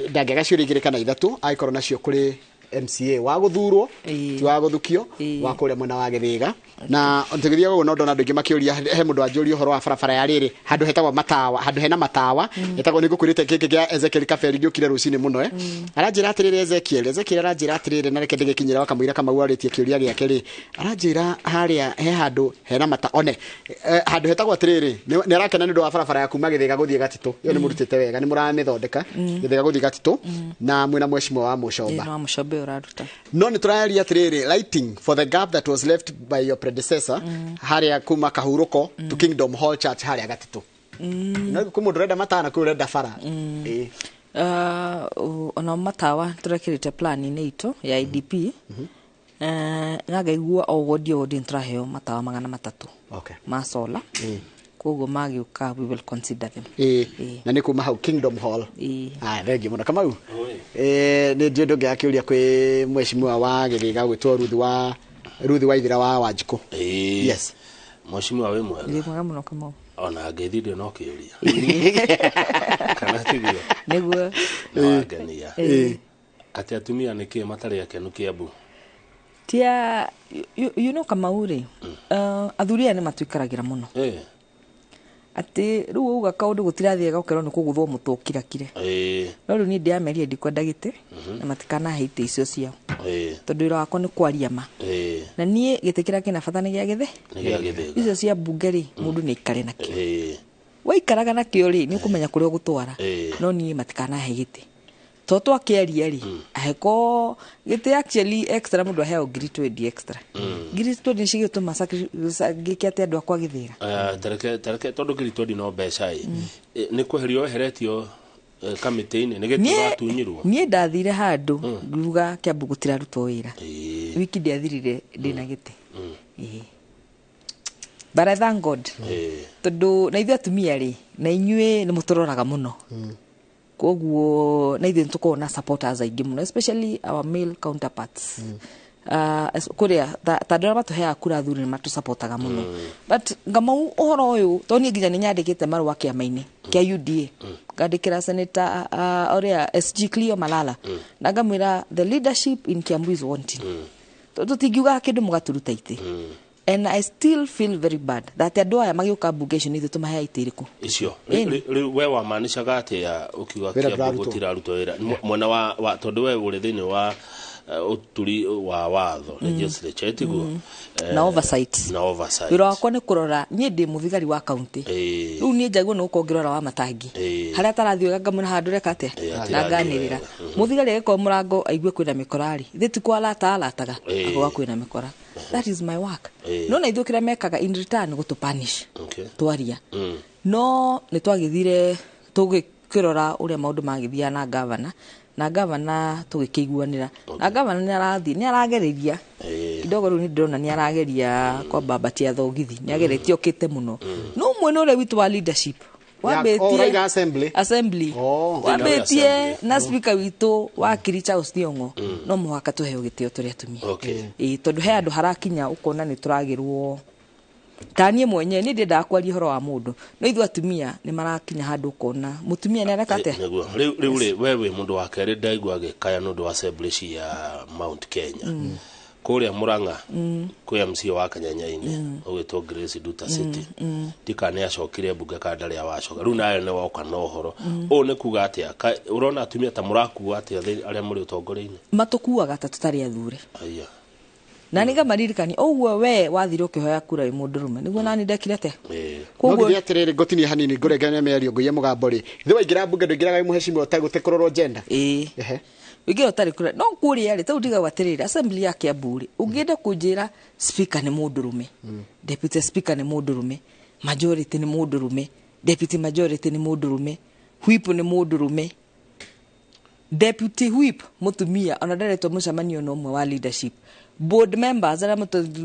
ndangĩaga ciũria igĩrĩ kana ithatũ angĩkorwo nacio kũrĩ MCA wa gũthurwo, ti wa gũthukio, wa kũrĩa mwena wa Gĩthĩga. Na tũgĩthiaga ũguo no ndona andũ aingĩ makĩũria. He mũndũ wanjũria ũhoro wa barabara ya rĩrĩ, handũ hetagwo matawa, handũ hena matawa hetagwo, nĩ ngũkwĩrĩte gĩkĩ gĩa Ezekiel Kaberi gĩũkire rũcinĩ mũno. Aranjĩra atĩrĩrĩ, Ezekiel aranjĩra atĩrĩrĩ, na reke ndĩgĩkinyĩra wakamũira Kamau arĩtie kĩũria gĩake rĩ, aranjĩra harĩa he handũ hena mata one, handũ hetagwo atĩrĩrĩ, nĩ arakena nĩ ũndũ wa barabara ya kuma Gĩthĩga gũthiĩ Gatitũ. Ĩyo nĩ mũrutĩte wega, nĩ mũramĩthondeka, Gĩthĩga gũthiĩ Gatitũ, na mwĩna mheshimiwa wa Mũcomba. Ĩĩ, no Mũcomba ũyũ ũraruta. No nĩ tũraria atĩrĩrĩ, lighting for the gap that was left by your predecessor, harĩa kuma Kahurũko to Kingdom Hall Church harĩa Gatitũ. No kwĩ mũndũ ũrenda matana, kwĩ ũrenda bara. Ĩĩ. Ona matawa tũrekĩrĩte plan-inĩ itũ ya IDP. Na ngaigua o wodi o wodi nĩtũraheo matawa 300 ma solar. Koguo magĩũka we will consider them. Ĩĩ. Na nĩ kuma hau Kingdom Hall. Ĩĩ. Aya, thengiũ mũno Kamau. Nĩ njũĩ ndũngĩaga kĩũria kwĩ mheshimiwa wa Gĩthĩga gwĩtwo Ruth wa Ithira wa Wanjikũ. Ĩĩ. Yes. Mheshimiwa, wĩ mwega? Ndĩ mwega mũno, Kamau. Ona ngeithi ndĩ no kĩũria kana tiguo? Nĩguo. Na wangenia atĩ atumia nĩ kĩĩ matarĩ akenu Kiambu? Tia you know Kamau rĩ, athuri aya nĩ matuikaragĩra mũno, atĩ rĩu wauga kaũndũ gũtirathiĩ gokerwo nĩ kũgũthwo mũtwe ũkirakire. No rĩu niĩ ndĩrameria ndikwenda gĩtĩ na matikanahe itĩ icio ciao, tondũ wĩra wakwa nĩ kwaria ma. Na niĩ gĩtĩ kĩrĩa kĩna bata nĩ gĩa gĩthĩ. Nĩ gĩa Gĩthĩga. Icio cia mbunge rĩ, mũndũ nĩ aikare nakĩo. Waikaraga nakĩo rĩ, nĩ ũkũmenya kũrĩa ũgũtwara. No niĩ matikanahe gĩtĩ to twakĩaria rĩ, aheko gĩtĩ actually extra, mũndũ aheagwo 20,000 extra. 20,000 nĩ cigĩtũma ngĩke atĩ andũ akwa Gĩthĩga. Tareke tondũ 20,000 no mbeca ĩ. Nĩ kweherio weheretio kamĩtĩ-inĩ nĩ gĩtĩ watunyirwo? Niĩ ndathire handũ ngiuga Kiambu gũtirarutwo wĩra. Wiki ndiathirire ndĩna gĩtĩ. Ĩĩ. But I thank God, tondũ na ithuĩ atumia rĩ, na inyuĩ nĩ mũtũroraga mũno, koguo na ithuĩ nĩ tũkoragwo na supporters aingĩ mũno, especially our male counterparts. Kũrĩa ta andũ arĩa matũheaga kura, athuri nĩ matũsupportaga mũno. But ngamau ũhoro ũyũ, tondũ niĩ nginya nĩ nyandĩkĩte marũa kĩama-inĩ kĩa UDA, ngandĩkĩra senator ũrĩa SG Cleo Malala, na ngamwĩra the leadership in Kiambu is wanting, tondũ tũtingiugaga kĩndũ mũgatũruta itĩ. And I still feel very bad that andũ aya magĩũka mbunge icio nĩ ithuĩ tũmaheaga itĩ irĩkũ. Icio. Ĩni. Rĩu we wamaanishaga atĩa ũkiuga Wĩra Kiambu ndũrarutwo? Gũtirarutwo wĩra mwena wa tondũ we ũrĩ thĩinĩ wa ũturi wa watho, legislature, tiguo? Na oversight. Na oversight. Wĩra wakwa nĩ kũrora, niĩ ndĩ mũthigari wa kaunti. Rĩu niĩ njagĩrĩirwo nĩ gũkorwo ngĩrora wa matangi harĩa atarathiĩ wega, ngamwĩra handũ ũreka atĩa, Ĩĩ, na atirathiĩ nganĩrĩra. wega. Mũthigari agĩkorwo mũrango aigue kwĩna mĩkora rĩ, ithe ti kwalata alataga, akauga kwĩna mĩkora. That is my work. No na ithuĩ kĩrĩa mekaga in return gũtũ punish twaria. No nĩ twagĩthire tũgĩkĩrora ũrĩa maũndũ magĩthiaga na gavana, na gavana tũgĩkĩiguanĩra na gavana, nĩ arathiĩ, nĩ aragereria. Kidogo rĩu nĩ ndĩrona nĩ arageria kwambambatia thogithi, nĩ ageretie okĩte mũno, no mwena ũrĩa witũ wa leadership oh, ũraiga assembly? Assembly. Oh. Wambĩtie Assembly. Na speaker witũ wakiri Charles Thiong'o, no mũhaka tũheo gĩtĩo tũrĩ atumia. Ĩĩ, tondũ he handũ harakinya ũkona nĩ tũragĩrwo. Ta niĩ mwenyewe niĩ ndiendaga kwaria ũhoro wa mũndũ, no ithuĩ atumia nĩ marakinya handũ ũkona mũtumia nĩ areka atĩa. Nĩguo rĩu rĩ, we wĩ mũndũ wa kerĩ ndaigua agĩkaya nĩ ũndũ wa assembly cia Mount Kenya kũrĩa Murang'a. Kwĩ MCA wa Kanyanya-inĩ ũgĩtwo Grace Nduta City, ndikana nĩ acokire mbunge kana ndarĩ awacoka. Rĩu nawe nĩ woka na ũhoro ũũ, nĩ kuga atĩa? Ũrona atumia ta mũrakua atĩa arĩa mũrĩ ũtongoria-inĩ? Matũkuaga ta tũtarĩ athure. Aya. Na nĩ ngamaririkania ũguo we wathire ũkĩhoya kura wĩ mũndũrũme, nĩguo nani ndekire atĩa. No githĩ atĩrĩrĩ, ngũtinie hanini, ngũrengania mĩario, ngũiye mũgambo rĩ, ithe waingĩra mbunge ndũingĩraga wĩ mũhecimiwa ũtegũte kũrorwo gender? Ĩĩ. Ũingĩra ũtarĩ kura, no kũrĩa rĩ, tau ndigagwo atĩrĩrĩ, assembly ya Kiambu rĩ, ũngĩenda kũnjĩra speaker nĩ mũndũrũme, deputy speaker nĩ mũndũrũme, majority nĩ mũndũrũme, deputy majority nĩ mũndũrũme, whip nĩ mũndũrũme, deputy whip mũtumia ona ndaretwo mũcemanio na ũmwe wa leadership, board members arĩa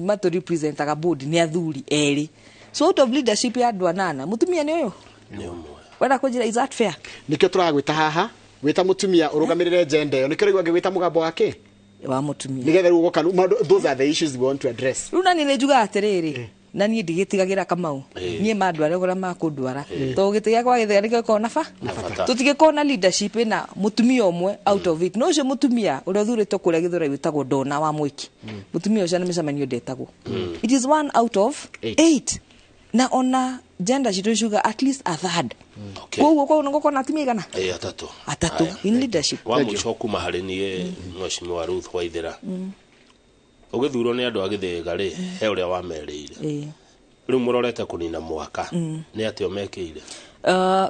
matũ representaga board nĩ athuri erĩ, so out of leadership ya andũ anana, mũtumia nĩ ũyũ. Nĩ ũmwe. Wenda kũnjĩra, is that fair? Nĩkĩo tũragwĩta haha wĩta mũtumia ũrũgamĩrĩre gender ĩyo, nĩkĩo rĩu angĩgwĩta mũgambo wa kĩ wa mũtumia. Nĩgetha rĩu ũgoka those are the issues we want to address. Rĩu nani nĩ njugaga atĩrĩrĩ, na niĩ ndigĩtigagĩra Kamau, niĩ mandware ũrĩa makũndwara, tondũ gĩtĩ gĩakwa gĩthega nĩkĩo na ba Na bata. Tũtigĩkorwo na leadership ĩna mũtumia ũmwe out of it, no ũcio mũtumia ũrĩa ũthurĩtwo kũrĩa Gĩthũrai wĩtagwo Dona wa Mwĩki, mũtumia ũcio na mĩcemanio ndetagwo. It is one out of eight. Eight, na ona gender citũ ciuga at least a third. Koguo koguo nĩgũkorwo na atumia igana? Ĩĩ, atatũ. Atatũ Aya. in leadership. Wa mũico kuma harĩ niĩ, mheshimiwa Ruth Waithera, ũgĩthurwo nĩ andũ a Gĩthĩga rĩ, he ũrĩa wamerĩire. Rĩu mũrorete kũnina mwaka, nĩ atĩa mekĩire?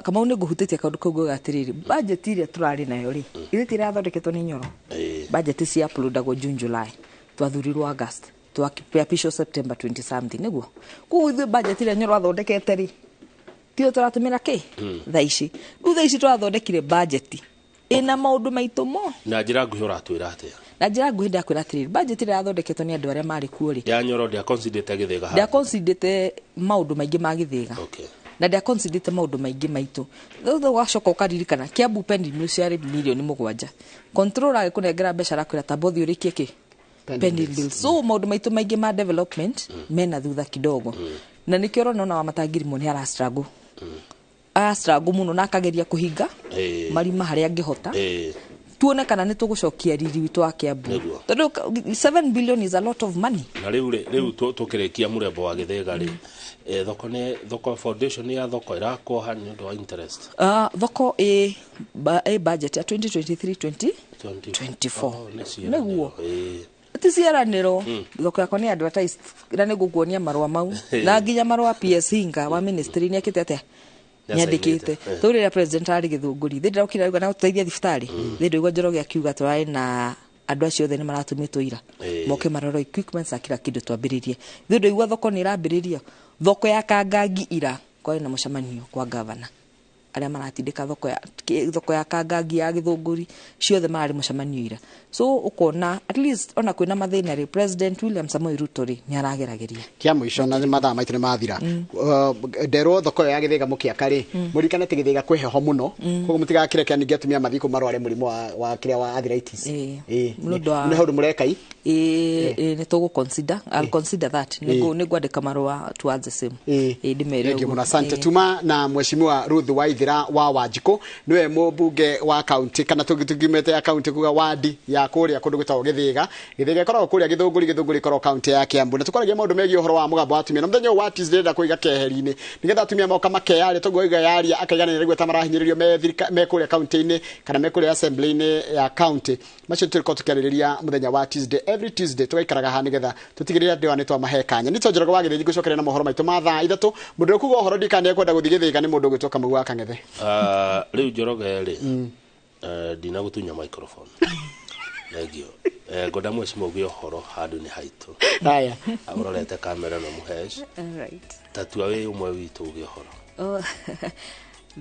Kamau, nĩ ngũhutĩtie kaũndũ kau ngauga atĩrĩrĩ, budget ĩrĩa tũrarĩ nayo rĩ, ithe ti ĩrathondeketwo nĩ Nyoro? Budget cia uploadagwo June, July, twathurirwo August, twaapishwo September 20 something, nĩguo. Koguo ithuĩ budget ĩrĩa Nyoro athondekete rĩ, tiyo tũratũmĩra kĩ thaa ici. Rĩu thaa ici tũrathondekire budget ĩna maũndũ maitũ mo. Na njĩra nguhĩ ũratwĩra atĩa? Na njĩra nguhĩ ndakwĩra atĩrĩrĩ, budget ĩrĩa yathondeketwo nĩ andũ arĩa marĩ kuo rĩ, ya Nyoro ndĩaconsiderĩte Gĩthĩga handũ. Ndĩaconsiderĩte maũndũ maingĩ ma Gĩthĩga na ndĩaconsiderĩte maũndũ maingĩ maitũ. Thutha ũgacoka ũkaririkana Kiambu pending bills ciarĩ mirioni 7. Controller agĩkũnengera mbeca arakwĩra tamba ũthiĩ ũrĩkie kĩ? Pending pending bills. Bills. So maũndũ maitũ maingĩ ma development mena thutha kidogo, na nĩkĩo ũrona ona wa matangiri mo nĩ ara struggle, ara struggle mũno na akageria kũhinga marima harĩa angĩhota, tuone kana nĩ tũgũcokia riri witũ wa Kiambu, Nĩguo. tondũ 7 billion is a lot of money. Na rĩu rĩ, rĩu tũkĩrĩkia, mũrembo wa Gĩthĩga rĩ, thoko nĩ thoko, foundation ya thoko ĩrakwoha nĩ ũndũ wa interest? Thoko ĩ budget ya 2023 20 24. Oh, nĩ ciĩranĩro. Nĩguo. Ti ciĩranĩro, thoko yakwa nĩ advertised na nĩ ngũkuonia marũa mau, na nginya marũa PS Hinga wa ministry nĩ akĩte atĩa, Nĩacainĩte. nĩandĩkĩte. Tondũ rĩrĩa president arĩ Gĩthũngũri, thĩ ndĩraukire auga na gũtũteithia thibitarĩ, thĩ ndũigua Njoroge akiuga tũrarĩ na andũ acio othe nĩ maratũmĩtwo ira moke marore equipments na kila kĩndũ twambĩrĩrie. Thĩ ndũigua thoko nĩ ĩrambĩrĩria, thoko ya Kangangi ira kwarĩ na mũcemanio kwa governor, arĩa maratindĩka thoko ya Kangangi, ya Gĩthũngũri, ciothe mararĩ mũcemanio ira. So ũkona at least ona kwĩna mathĩna rĩ, President William Samoei Ruto rĩ, nĩ aragerageria. Kia mũico, na nĩ mathaa maitũ nĩ mathira. Nderwo thoko ĩyo ya Gĩthĩga mũkĩaka rĩ, mũririkane atĩ Gĩthĩga kwĩ heho mũno, koguo mũtigakĩreke ningĩ atumia mathiĩ kũu marware mũrimũ wa kĩrĩa wa arthritis. Nĩ ũndũ wa Nĩ haũndũ mũreka i Ĩĩ, nĩ tũgũ consider, I'll consider that. Nĩ ngwandĩka marũa towards the same. Ĩĩ, ndĩmere Thank you ũguo. Mũno, asante. Tuma na mheshimiwa Ruth Waithira wa Wanjikũ, niwe mũmbunge wa kaunti, kana tũngimete ya kaunti kuga wadi ya kũrĩa kũndũ gwĩtagwo Gĩthĩga. Gĩthĩga ĩkoragwo kũrĩa Gĩthũngũri, Gĩthũngũri ĩkoragwo kaunti ya Kiambu, na tũkwaragia maũndũ megiĩ ũhoro wa mũgambo wa atumia. Na mũthenya ũyũ wa Tuesday ndĩrenda kũiga keheri-inĩ nĩgetha atumia moka makeyaria, toguo oiga yaria akaiganĩra rĩu ta marahinyĩrĩrio me me kũrĩa kaunti-inĩ kana me kũrĩa assembly-inĩ ya kaunti. Macio tũrĩkorwo tũkĩarĩrĩria mũthenya wa Tuesday, every Tuesday tũgaikaraga haha nĩgetha tũtigĩrĩre andũ aya nĩ twamahe kanya. Nĩ Njoroge wa Gĩthĩnji, ngũcokeria na mohoro maitũ ma thaa 3. Mũndũ ũrĩa kuga ũhoro ndikane kwenda gũthiĩ Gĩthĩga nĩ mũndũ ũgwĩtwo Kamau wa Kang'ethe. Ah, rĩu Njoroge rĩ, ndinagũtunya microphone, thengio. Ngwenda mheshimiwa ũgĩe ũhoro handũ-inĩ haitũ. Haya. Ũrorete kamera na mũhesh. Alright. Tatua wĩ ũmwe witũ ũgĩe ũhoro. Oh,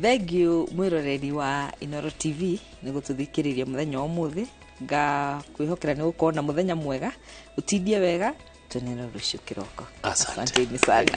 Thank you mwiroreri wa Inoro TV nĩ gũtũthikĩrĩria mũthenya wa ũmũthĩ. Ngakwĩhokera nĩ gũkorwo na mũthenya mwega, ũtindie wega, tuonane rũciũ kĩroko. Asante. Asanteni sana.